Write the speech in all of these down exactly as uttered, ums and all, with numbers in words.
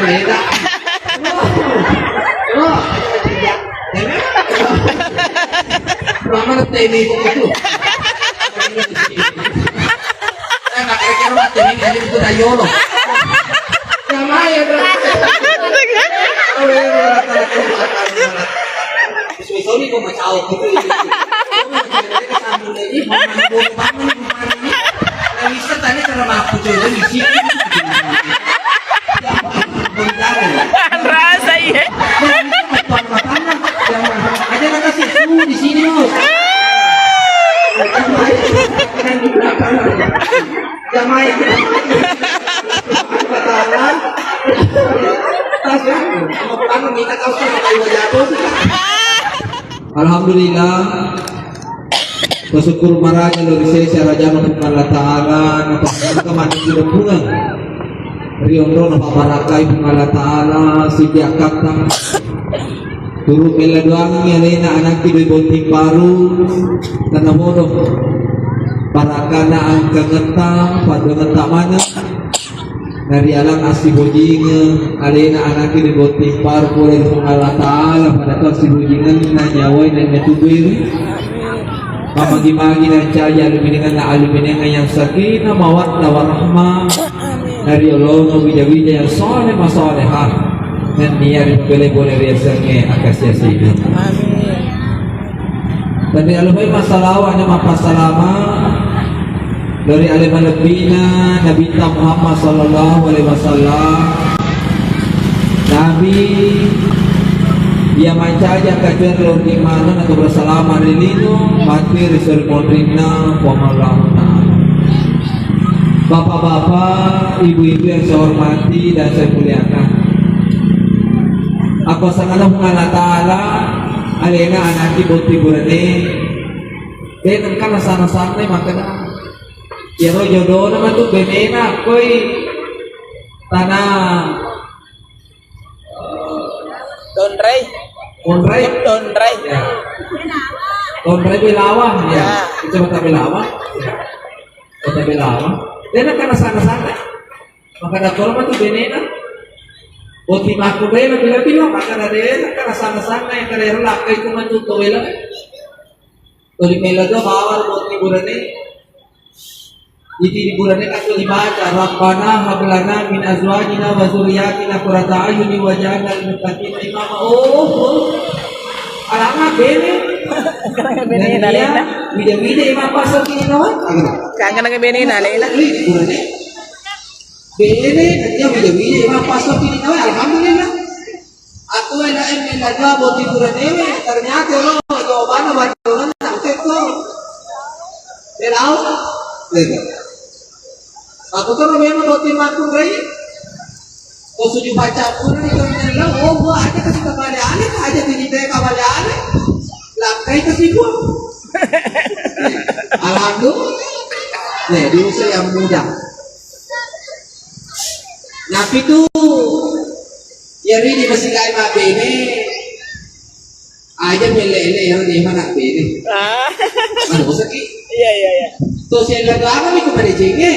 Lila. Mama temi itu. Nah, kira-kira mati ini, ini itu dayolo. Yang lain, bro. Sorry, kok mau caok gitu. Ini bisa tanya cara mampu coba di sini. Rasa iya. Aja kasih di sini, Bos. Yang lain. Alhamdulillah. Bersyukur maraja lo ri sese arajana Puang Allah Ta'ala, napasangka mani sireppungang ri onrona pabbarakai Puang Allah Ta'ala, sidi akkatta. Turu mella doangi alena anakki doi botting paru, tanah bodoh. Parakana angkangetta, padangetta maneng. Narialang assibojingeng alena anakki doi botting paru pole ri Puang Allah Ta'ala, pada to assibojingenna nyawai nennia tuberi. Mamagi-magi nancaji aluminengenna aluminengan yang sakinah mawaddah warahmah. Nariolongo wija-wija yang soleh masolehah. Nennia ri pole-pole riasengnge akasiasi. Amin. Tadi alumai massalawa ni mappasalama dari ale malebbina Nabitta Muhammad sallallahu alaihi wasallam. Nabi iya mancaji akkacuer lao ri mano na kebersalama ri lino mati ri sori monrinna Puang Allah Ta'ala. Bapak-bapak, ibu-ibu yang saya hormati dan saya muliakan. Apa sangala Puang Allah Ta'ala alena anakki botting burane. De nengka nasana-sana makkeda. Iyaro jodona matu benena koi tana Tonrai. Tonrai. Tonrai. Ya. Tonrai Belawa, ya. Ya. Kecamatan Belawa. Ya. Kota Belawa. De nengka nasana-sana. Makkeda toro matu benena. Botting makkunrai lebbi-lebbi lo, makkeda de nengka nasana-sana yang kada ero lakkai tu matu to wela. Tuli melo to bawang botting burane. Iti di burane kan tuli baca, "Rabbana hab lana min azwajina wa dzurriyyatina qurrata a'yuni waj'alna lil muttaqina imama." Oh, oh. Alana bene. Bene na lena. Wija-wija imam pasal kini nawa. Kangen dengan bene na lena. Ih, burane. Bene, dia wija-wija imam pasal kini nawa. Alhamdulillah. Aku enak em enak dua botting buranewe, ternyata lo jawabannya banyak banget, itu. Belau? Beda. Aku tuh memang botting makkunrai. Kau suju baca pura itu bilang, "Oh, gua aja kasih kembali aneh, aja jadi teh kembali aneh." Langkai kasih gua. Alhamdulillah. Nih, di usia yang muda. Napitu, iyaro idi masigai mabbene, aja melle-elle iyaro de mana bene. Ah. Mana bosan ki? Iya, iya, iya. To siaga lama mi kepada jenge.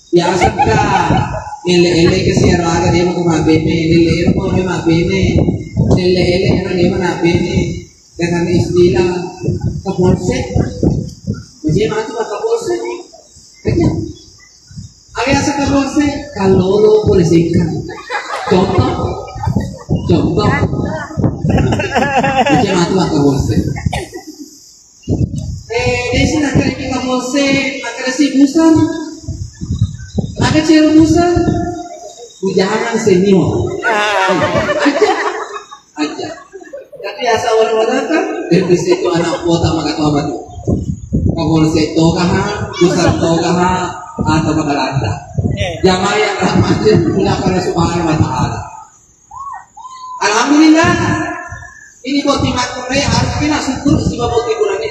Biasa ka melle-elle ke siaraga de mana mabbene, melle-elle ko de mabbene, melle-elle ero de mana bene. Dengan istilah kapolsek. Jadi mana tu kapolsek? Kanya. Aga asa kapolsek, kalau lo polisi kan. Contoh, contoh. Macam apa kapolsek? Eh, desa nak kena kapolsek, nak kena si busan, nak kena si busan. Bujangan senior. Ah. Aja. Aja. Tapi asal orang-orang kan, eh, di situ anak kota maka tahu apa tuh. Kapolsek toga ha, pusat toga ha, atau Makalanta. Eh. Jamaah yang rahmati Allah pada Subhanahu wa Ta'ala. Alhamdulillah. Ini botting makkunrai harus kena syukur sebab botting burane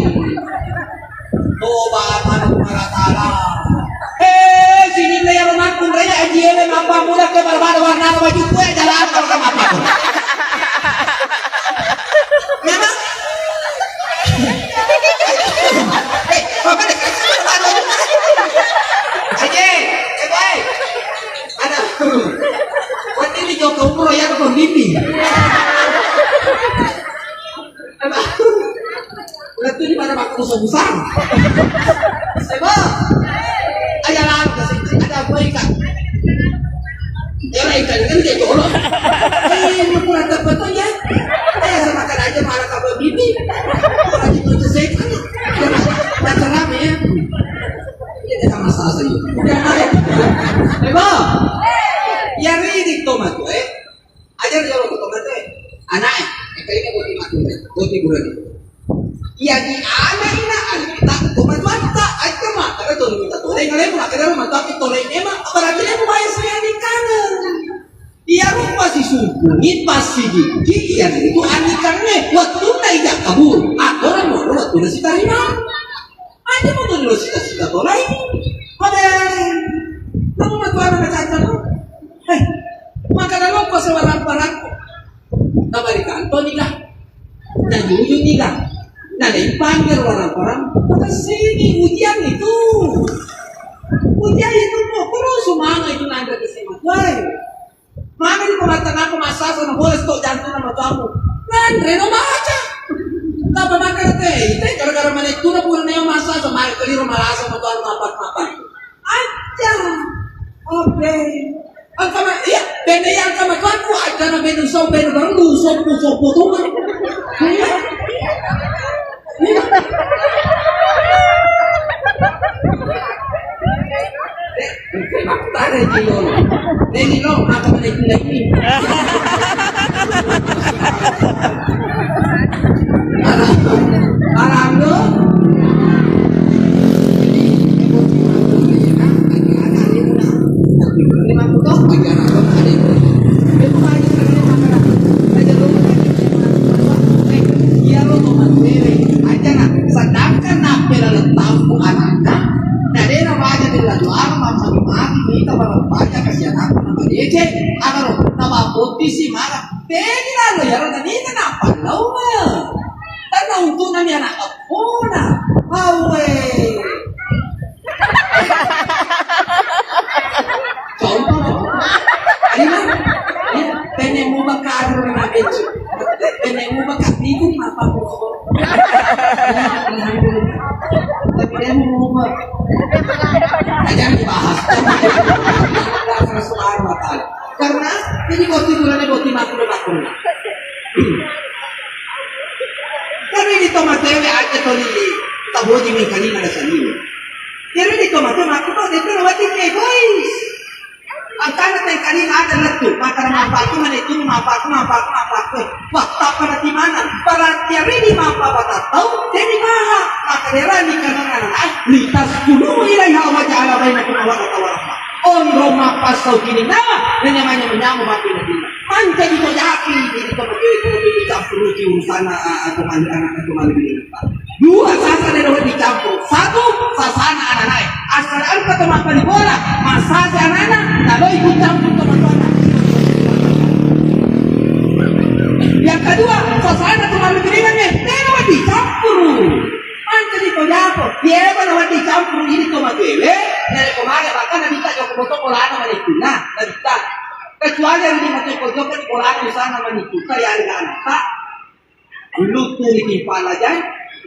Toba manu Allah Ta'ala. Eh, sininna iyaro makkunrai aji ele mappammula ke barbada warna baju kue jalan kalau sama apa. Memang. Eh, apa deh? Aje, eh, baik. Ada. Buat ini jauh ke umroh ya ke Bondini. Berarti di mana aku usah-usah. Sebo. Aja lah, ada apa ikan? Ya lah, ikan kan dia jolo. Eh, ini kurang dapat tuh ya. Eh, sama kan aja malah kabar bini. Lagi tuh sesekan. Macam apa ya? Ini sama saja. Sebo. Ya, ini tomat tuh, eh. Aja jolo ko tomatoe. Ana'e, engka ini boti matu, boti burane. Iya di ana ina alita tomatoatta, aja mata to minta tore ngale mata dalam mata ke tore ema, berarti dia mau bayar saya di kanan. Iya rupa si sumpungi pas si gigi, iya itu anikannya waktu na ijak kabur, aturan mau waktu na si tarima. Aja mau tuh sita-sita tolai. Pada kamu matu anak kacang. Eh, maka dalam pas warang-warang. Tabari kanto nih kah? Nah, jujur nih kah? Nah, dari panggil warang-warang. Maka sini ujian itu. Ujian itu kok terus semangat itu nanti ke sini. Wah, maka di pemata aku masa sama Boles to jantung nama tuamu. Nanre no maca. Tapa makan teh, teh gara-gara mana itu na pura neo masa sama keliro malasa sama tuan apa apa. Aja. Oke. Angka ma-, iya, bene yang angka matuakku, aja na bene usau, bene baru usau, usau, usau, usau. Iya. Iya. Eh, makkutana Cilo. Deni lo, maka mana itu lagi? Paham, paham lo? Iya, lo mau mantewe. Aja na, sedangkan nappe laleng tampu anakna, na de na baja della juara, mamma mari, mita barang baja kasihan aku nama deceng, agaro, nama potisi marah. Tegi lalo yaro tadi kenapa lau ma? Karena untuk nami anak epona. Awe. Contoh, contoh. Ayo, ayo, pene muba karu na becu. Pene muba kapiku mapa ko. Tapi dia mau muba. Jangan dibahas. Dasar suara mata. Karena ini boti bulannya boti makro makro. Karena ini tomat cewek aja tolili. Tak boleh main kalima ada sendiri. Jadi di tomat makro itu lewat egois. Angkana tengkani ada lettu, maka manfaatku mana itu, manfaatku, manfaatku, manfaatku. Wah, tak pernah di mana? Para tiap ini manfaat tau, jadi maha. Maka dia rani karena anak, eh, litas kudu ilaiha wa ja'ala bainakum mawaddata wa rahmah. Onro mappasau kini nama, nanya manya menyamu mati nanti. Manca di kau jaki, jadi kau pergi, kau pergi campur urusan anak, atau mandi anak, atau mandi. Dua sasa de dua dicampur. Satu, sasana ananae. Asal engka to mappani bola, massasa anana, naloi kucampur to matuana. Yang kedua, sasana to malu biringan ne, tena dicampur. Manca di kau jago, dia mana dicampur ini to matuewe, dari kemarin bahkan nabi tak joko boto bola anak mana itu, nah, nabi tak. Kecuali yang di matu kau joko di bola anak di sana mana itu, kayak ada anak tak. Luttu ri pala jai,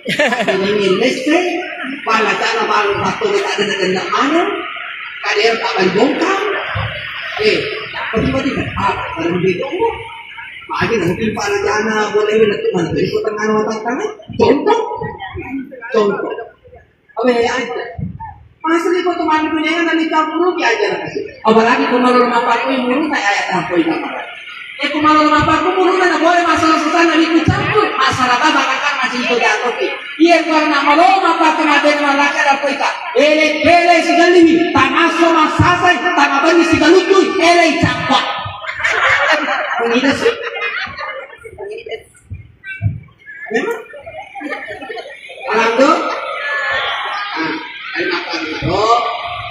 ini lesse, pala cana balu batto de tak ada kena mana, kader tak bali bongkar. Eh, apa tiba-tiba? Ah, barang beda. Magi nanti pala jana boleh nanti mana dari kota ngano tantangan, contoh, contoh. Awe aja. Masri ko teman punya yang nanti campur rugi aja lah kasih. Apalagi ko malolo mappakkoi murung saya ayat tampoi kamar. Eh, ko malolo mappakkoi murung na boleh masalah susah nanti ku campur. Masalah apa bakal masih itu jatuh ki. Iya, karena malolo mappakkoi madena malaka ada poika. Ele, ele segaliwi. Tamaso masasai, tamabani sigalutui. Ele cappa. Ini sih. Memang. Paham tuh? Nah, ayo makan itu.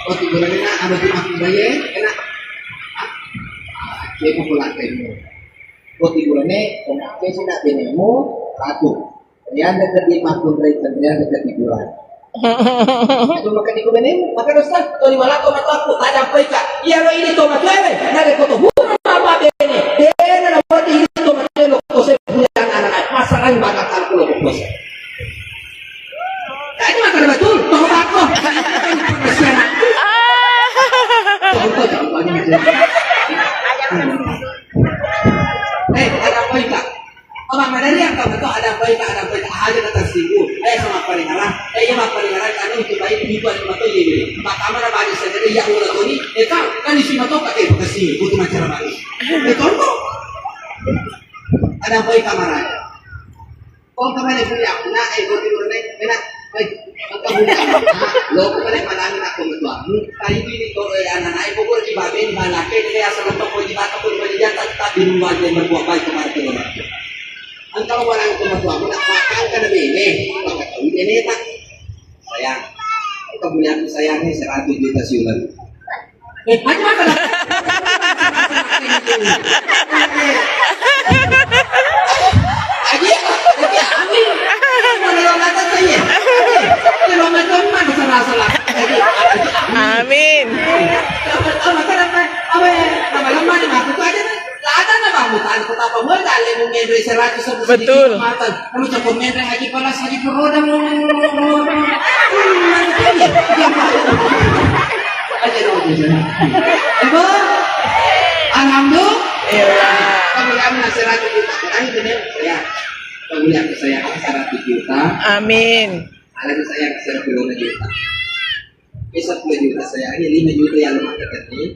Oh, tiburannya nak, ada di makan baye, enak. Ah, dia mau pulang ke ini. Oh, tiburannya, pemakai sih nak benemu, satu. Yang dekat di makan baye, yang dekat di bulan. Aduh, makan di kumenemu, makan dosa. Toni malako mataku, tajam paika. Iya lo ini to matuewe, nare koto hura apa bene. Bene na wadi ini to matuewe, lo kose punya anak-anak. Masalah ini bakal aku lo kose. Tadi makan betul, to bako. Contoh, contoh ini aja. Eh, ada paika. Apa madari yang kamu tuh ada baik, ada baik aja kata seribu. Eh, sama paling arah. Eh, iya, paling arah karena untuk baik itu ada mata iya. Maka mana banyak saja iya ulah toni. Eh, kan, kan isi mata pakai bekasi butuh macam baik. Eh, contoh. Ada baik kamar aja. Kau kemana punya? Nah, eh, kau di mana? Enak. Baik, maka bukan, ah, lo ko bale manani nakko matuamu, tadi tu ini ko, eh, anak-anak, eh, pokok di babe, di balake, di asal lo ko di bata, ko di bali jata, tapi rumah dia berbuat baik kepada kedua orang tua. Engkau orang tua matuamu, nak makan kada bene, maka tahu bene tak? Sayang, kita punya sayangnya seratus juta siulan. Eh, aja makan. Aja, aja, amin. Kalau lo kata saya, kalau macam mana salah-salah. Aja, aja, amin. Amin. Apa, apa, apa, apa, apa, lama-lama ni aku tu aja ni. Lada na bangun. Betapa muat alemu menre seratus. Betul. Kamu cukup menre haji panas, haji peroda. Aja dong. Apa? Alhamdulillah. Kamu yang seratus juta. Terakhir ini saya. Kamu yang saya seratus juta. Amin. Ada saya seratus juta. Bisa sepuluh juta saya, ini lima juta yang rumah tadi.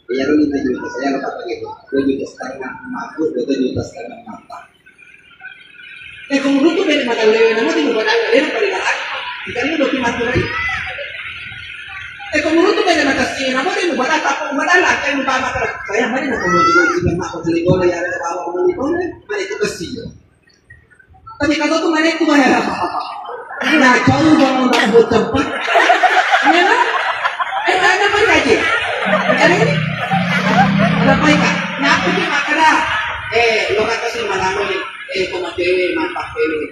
Iyaro lima juta saya lepas lagi, dua juta setengah mampu, dua juta setengah mampu. Eh, kamu rutu beda mata lewe nama di muka dana, lewe pada dana. Ikan lu doki mati lagi. Eh, kamu rutu beda mata sini nama di muka dana, tak muka dana, kayak muka mata. Saya mana nak kamu juga sini mak kau beli bola yang ada bawa kamu di bola, mana itu besi. Tapi kata tu mana itu bayar? Nah, jauh bangun tak buat tempat. Memang? Eh, ada apa lagi? Ada ini? Ada apa ikan? Nah, aku ni makan dah. Eh, lo kata si malam ni. Eh, kau mati ni, mampak ni.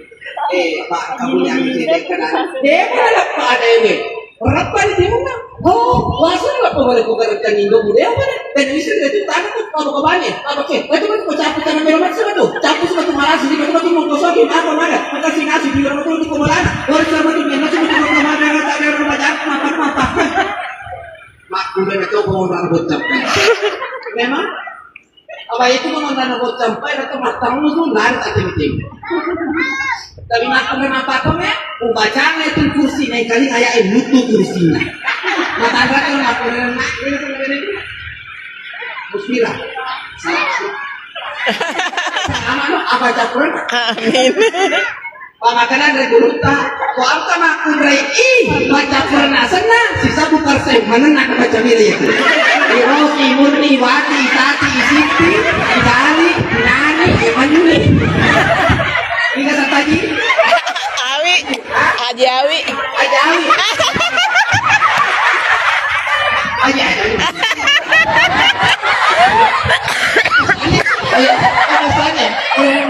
Eh, apa kamu yang jadi kenal? Dia pun ada apa ada ini? Berapa ni dia mana? Oh, langsung lah pembalai kau kerja Indo muda apa ni? Dan bisa dia tu tanah tu apa kau banyak? Apa ke? Itu kan kau caput tanah merah macam tu. Caput sebab tu malas, jadi kau tu mau kosong, apa mana? Makasih nasi di rumah tu, tu kau mana? Orang sama tu dia macam tu kau mana? Tak ada rumah jahat, apa apa. Mak, udah nak kau mau rambut capek. Memang? Apa itu mau nonton bocah sampai atau matang lu tuh lari tak tim-tim. Tapi makan memang apa ya? Ubacanya itu kursi naik kali kayak eh, butuh kursinya. Matang kan aku nak ini kan ini. Bismillah. Sama lu apa capuran? Amin. Pamakanan dari gurutta, ko engka makkunrai i, baca purna asenna, sisabbu perseng, manenna baca mila itu. Iroki, murni, wati, itati, isitti, idali, inani, imanni. Ingat apa ji? Awi. Haji Awi. Haji Awi. Haji Awi. Ayo, ayo, ayo, ayo.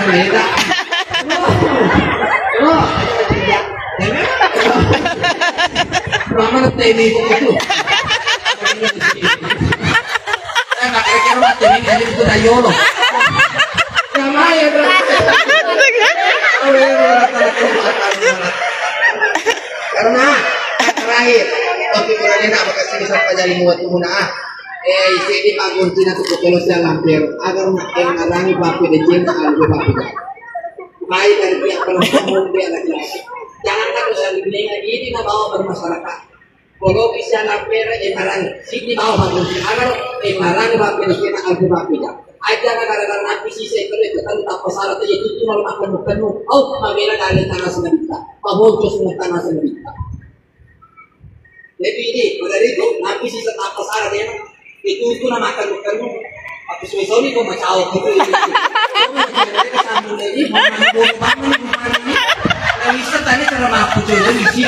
Lila. Mama temi itu. Eh, nggak kira-kira mati ini, ini itu dayolo. Yang lain, bro. Karena yang terakhir, tapi kurangnya nak bakal sini sampai jadi muat muna ah. Eh, isi di paguntina tu kepala saya lampir. Agar nak yang ngarangi papi dan cinta, agar papi. Baik dari pihak perempuan, dia laki-laki. Jangan kau selalu bilang lagi, ini nak bawa bermasyarakat. Poloki sialang pera, eh, marang. Siddi bawang, marang, eh, marang, bapeda kena alfu bapeda. Aja na gara-gara napi sisa itu, itu kan tak pasal aja itu cuma makan bukan. Oh, mabela dari tanah sebentar. Pabocor semua tanah sebentar. Jadi ini, pada itu, napi sisa tak pasal dia. Itu, itu nama makan bukan. Aku suwe-suwe ko macao ko tu. Sambung lagi, bangun, bangun, bangun. Nah, bisa tadi cara mampu coy, jadi isi.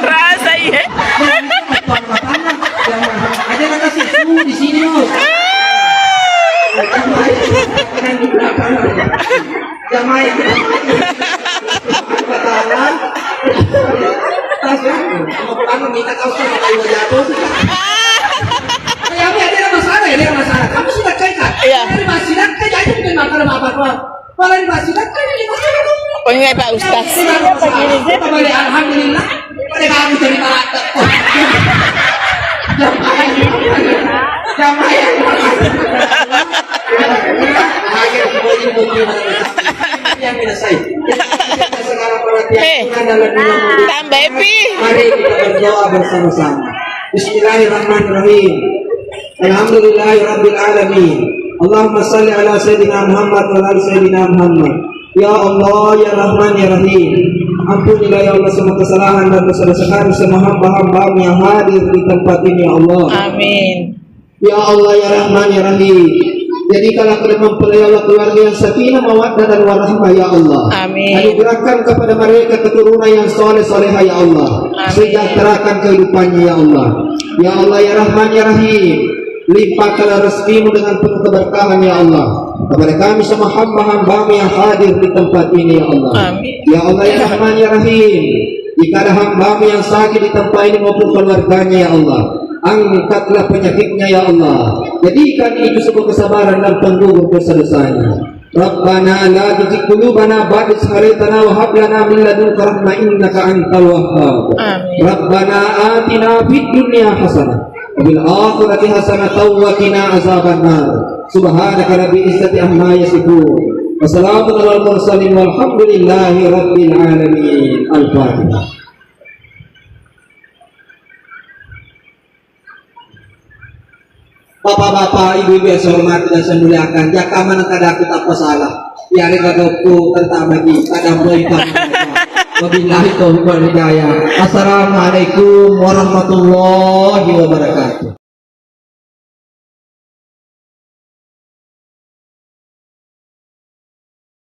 Rasa iya. Ada kata sih, di sini, Bos. Jamaah. Kamu minta kau sama kayu jatuh. Ya, ya, tidak masalah, ya, tidak masalah. Kamu sudah kaya kan? Iya. Dari masih kan jadi bukan makan apa apa. Kalau di masih kan ini masalah. Pokoknya Pak Ustaz. Kita balik, alhamdulillah. Pada kamu jadi malaikat. Jamaah. Jamaah. Hei, tambah happy. Mari kita berdoa bersama-sama. Bismillahirrahmanirrahim. Alhamdulillahirabbil alamin. Allahumma salli ala sayyidina Muhammad wa ala ali sayyidina Muhammad. Ya Allah, ya Rahman, ya Rahim. Ampunilah ya Allah semua kesalahan dan dosa-dosa kami semua hamba-hambamu yang hadir di tempat ini, ya Allah. Amin. Ya Allah, ya Rahman, ya Rahim. Jadikanlah pada mempelai Allah keluarga yang sakinah, mawaddah, dan warahmah, ya Allah. Amin. Anugerahkan kepada mereka keturunan yang soleh, solehah, ya Allah. Amin. Sejahterakan kehidupannya, ya Allah. Ya Allah, ya Rahman, ya Rahim, limpahkanlah rezekimu dengan penuh keberkahan, ya Allah, kepada kami semua hamba-hambamu yang hadir di tempat ini, ya Allah. Amin. Ya Allah, ya Rahman, ya Rahim, jika ada hambamu yang sakit di tempat ini maupun keluarganya, ya Allah, angkatlah penyakitnya, ya Allah. Jadikan itu sebuah kesabaran dan penggugur dosa-dosanya. Rabbana la tuzigh qulubana ba'da idh hadaytana wa hab lana min ladunka rahmah innaka antal wahhab. Amin. Rabbana atina fid dunya hasanah wa fil akhirati hasanatan wa qina azabannar. Subhanaka rabbil izzati amma yasifun. Wa salamun alal mursalin walhamdulillahi rabbil alamin. Al-Fatihah. Bapak-bapak, ibu-ibu yang saya hormati dan saya muliakan, jaka mana kada aku tak salah. Ya, ada kagokku terutama di pada poin. Wabillahi taufiq wal hidayah. Assalamualaikum warahmatullahi wabarakatuh.